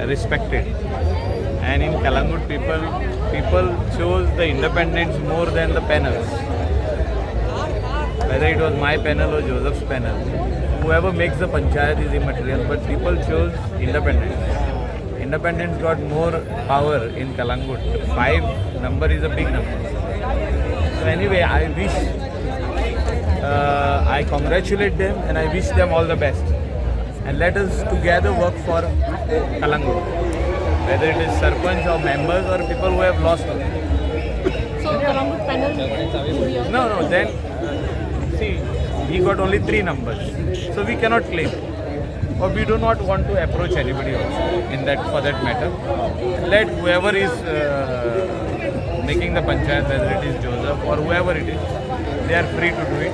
respected. And in Calangute, people chose the independents more than the panels. Whether it was my panel or Joseph's panel, whoever makes the panchayat is immaterial, but people chose independents. Independents got more power in Calangute. 5 number is a big number. So anyway, I congratulate them and I wish them all the best. And let us together work for Calangute. Whether it is sarpanch or members or people who have lost. So Calangute panel will be on. No, then see, we got only three numbers, so we cannot claim. Or we do not want to approach anybody also in that for that matter. Let whoever is making the panchayat, whether it is Joseph or whoever it is, they are free to do it.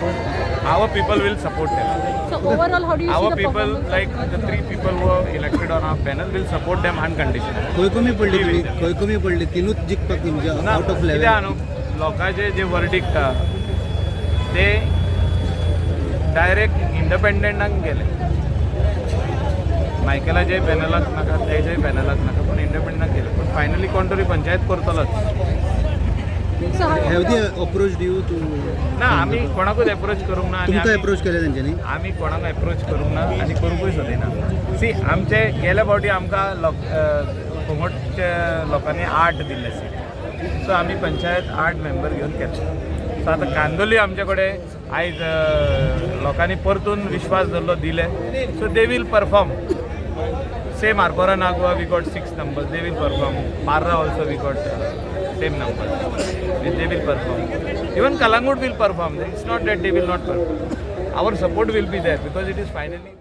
Our people will support them. So overall, how do you see Our the people, performance? Like the three people who are elected on our panel, will support them unconditionally. खंय कमी पडली तुमी? खंय कमी पडली? तिनूच जिखपाक तुमचे ना. Out of कितें 11? आहा न्हू, लोकांचे जे वर्डिक्ट आहा ते डायरेक्ट इंडिपेंडंटाक गेले. मायकलाच्याय पॅनलाक नाका, तेच्याय पॅनलाक नाका, पूण इंडिपेंडंटाक गेले. पूण फायनली कोण तरी panchayat करतलोच. So how have they approach you to? ना, आमी कोणाकूच एप्रोच करूंक ना आनी तुमकां एप्रोच केले तेंच्यांनी? आमी कोणाक एप्रोच करूंक ना आनी करूंकूय सोदिना. सी, आमचे गेल्या फावटी आमकां लोक फोमोटच्या लोकांनी 8 दिल्ले सीट, सो आमी पंचायत 8 मेंबर घेवन केले. सो आतां कांदोली आमचे कडेन आयज लोकांनी परतून विश्वास दवरलो, दिले, so they will perform. Same Arpora Nagua, we got six numbers, they will perform. Parra also we got same number, they will perform. Even Calangute will perform. It's not that they will not perform. Our support will be there because it is finally